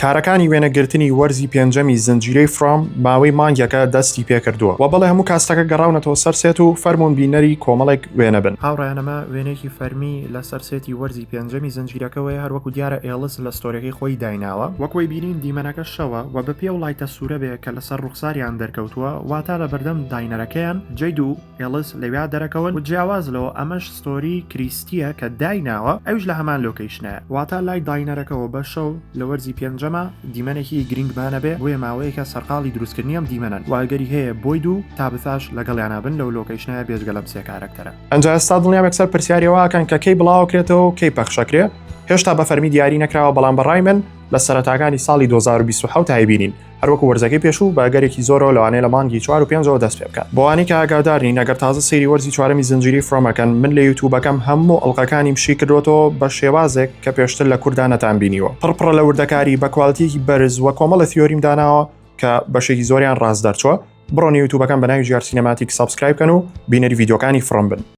کارەکانی وێنەگرتنی وەرزی پێنجەمی زنجیرەی From ماوەی مانگێکە دەستی پێکردووە و بەڵێ هەموو cast ەکە گەڕاونەتەوە سەر set و فەرموون بینەری کۆمەڵێک وێنە بن. هاوڕێیان ئەمە وێنەیەکی فەرمی لەسەر set ی وەرزی پێنجەمی زنجیرەکەوەیە هەروەکو دیارە ئێڵس لە story ەکەی خۆی دایناوە. وەک وەی بینین دیمەنەکە شەوە و بەپێ و light ە سوورە بێ کە لەسەر ڕوخساریان دەرکەوتووە واتا لەبەردەم diner ەکەیان جەید و ئێڵس لەویا دەرەکەون و جیاواز لەوە ئەمەش story کریستیە کە دایناوە ئەویش لە هەمان location ایە واتا لای diner ەکەوە بە شەو لە وەرزی پێنجەما دیمەنێکی گرینگمان ئەبێ بۆیە ماوەیەکە سەرقاڵی دروستکردنی ئەم دیمەنەن و ئەگەری هەیە بۆید و تابثاش لەگەڵیانا بن لەو location ایە بێجگە لەم سێ کارەکتەرە. ئەنجا ئێستا دڵنیام یەکسەر پرسیاری ئەوە ئەکەن کە کەی بڵاوەکرێتەوە و کەی پەخشەکرێ هێشتا بە فەرمی دیاری نەکراوە بەڵام بەڕای من لە سەرەتاکانی ساڵی 2027 ئەیبینین هەروەکو وەرزەکەی پێشوو بە ئەگەرێکی زۆرەوە لەوانەیە لە مانگی چوار و پێنجەوە دەست پێ بکات. بۆ ئەوانەی کە ئاگادار نین ئەگەر تازە سەیری وەرزی چوارەمی زنجیرەی From ئەکەن من لە یوتوبەکەم هەموو ئەڵقەکانیم شی کردۆتەوە بە شێوازێک کە پێشتر لە کوردا نەتان بینیوە پڕ پڕە لە وردەکاری بە quality یەکی بەرز وە کۆمەڵە theory م داناوە کە بەشێکی زۆریان ڕاست دەرچوە بڕۆن یوتوبەکەم بە ناوی ژیار سینەماتیک subscribe کەن و بینەری ڤیدیۆکانی From بن.